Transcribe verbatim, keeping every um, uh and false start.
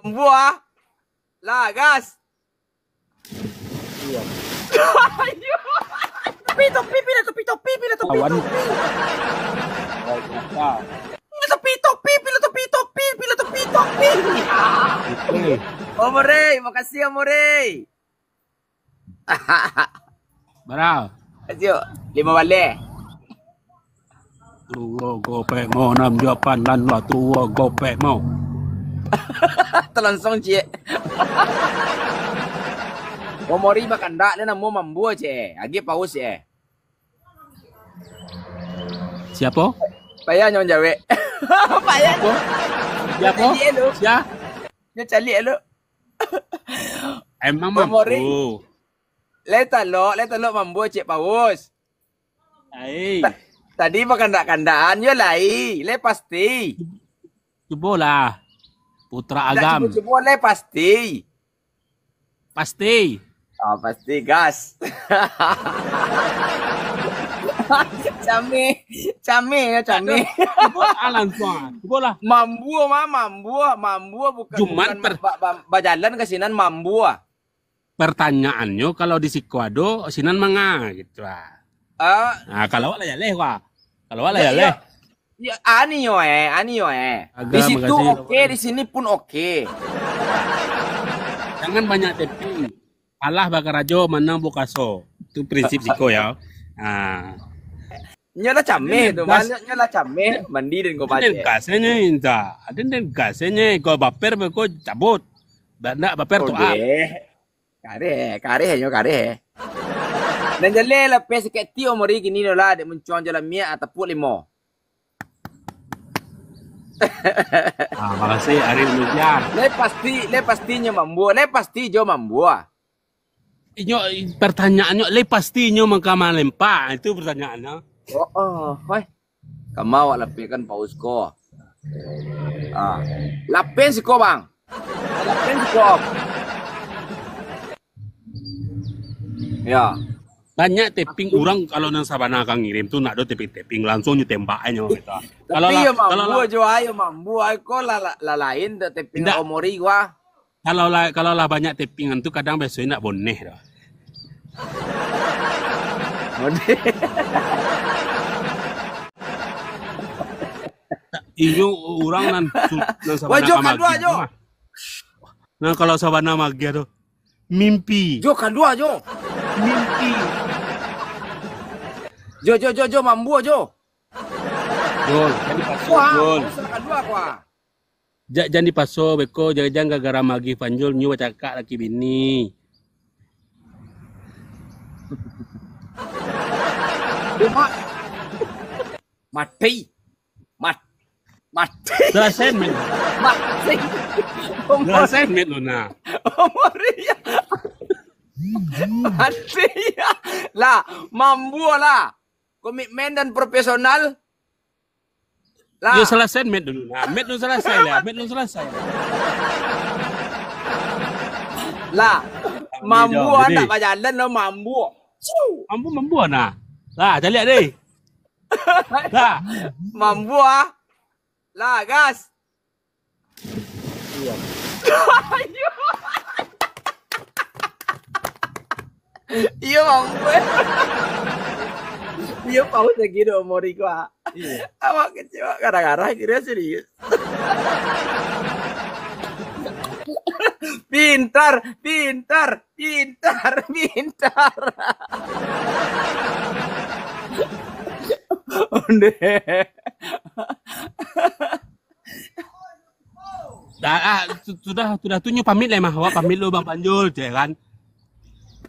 Mambuah. Lah, gas. Topi, topi, pila topi, topi, pila topi, Awan. Topi. Pila topi, topi, pila topi, topi, pila topi, topi. Oke. Omori, makasih, Omori. Bara? Asyik, lima baleh. Duo gopek mo, nam japan nan lah duo gopek mo. Talangsung, ciek. Omori bakandak, dia namo Mambuah, ciek. Agak paus, ciek. Siapo? Payah nyo manjawek. Payah. Siapo? Siapo? Caliak lu. Sia? Nyo caliak lu. Emang Omori. Mampu. Lai talok, lai talok Mambuah, ciek paus. Ai. Ta-, tadi bakandak-kandakan, yo lai, lai pasti. Cubolah. Putra Ndak Agam. Cubo-cubo, lai pasti. Pasti. Ah, pasti gas. Cameh, cameh, yo, cameh. Cubo, ah, langsung, ah. Cubolah. Mambuah mah, Mambuah, Mambuah bukan, Jumat bukan per- ba-, ba-, bajalan ka sinan Mambuah. Pertanyaannyo, kalau di siko ado, sinan manga, gitu, ah. Ah. Nah, kalau awak lah jaleh, wah. Kalau awak lah jaleh. Ya, ya, ani yo, eh, ani yo, eh. Di situ oke, di sini pun oke. Jangan banyak tapping. Kalah bakarajo, manang bukaso. Itu prinsip siko, ya. Ah. Nyo lah cameh tu, nyo lah cameh, mandi dan ko pacek. Gas nyo inta. Ada den gas nyo, ko baper, ko cabut. Ndak baper tu, ah. Kareh, kareh nyo, kareh. Nan jaleh lapeh saketi Omori kini tu lah, dek muncuang jo lamiak, ah, tapuak limo. Ah, makasih, Ari Lujan. Lai pasti, lai pasti nyo Mambuah, lai pasti jo Mambuah. Inyo, pertanyaannyo, lai pasti nyo mangka malempa, itu pertanyaannyo. Oh, oh, weh. Kama awak lapehkan paus ko. Ah. Lapeh siko, Bang. Lapeh siko. Ya. Banyak tapping urang kalau nan sabana ka ngirim tu, ndak ado tapping-tapping, langsung nyo tembak nyo gitu. Tapi kalau lah, yo kalau Mambuah lah jo, ayo Mambuah ko lah, lah, lah lain dek tapping Omori wah. Kalau lah, kalau lah banyak tappingan tu kadang biaso indak boneh doh. Boneh. Iyo, urang nan su-, nan sabana jo, ka kalua magiah jo. Mah. Nah, kalau sabana magiah tu, mimpi. Jo, kalua jo. Mimpi. Jo, jo, jo, jo, Mambuah jo. Jol, jan dipaso, wah, Jol. Kalua, wah. Ja-, jan dipaso beko, jan-jan gara-gara magiah panjul nyo bacakak laki bini. Umak. Mati. Mat-, mati. Salasai, men. Mati. Salasai, men, Luna. Omori. Mati. Lah, Mambuah lah. Komitmen dan profesional. Lah. Yo, salasai, met dulu. Nah, met dulu salasai lah. Met dulu salasai lah. Lah, Mambuah ndak bajalan lah, Mambuah. Mambuah, Mambuah nah. Lah, caliak deh. Lah. Mambuah. Lah, gas. Iyo. Iyo, Bang. Iyo, paus lagi doh, Omori ko, ah. Iyo. Awak kecek, awak garah-garah, kiro serius. Pintar, pintar, pintar, pintar. Onde. Dah, ah, su-, sudah, sudah tu nyo pamit lah mah. Awak pamit lu, Bang Panjul, cek kan.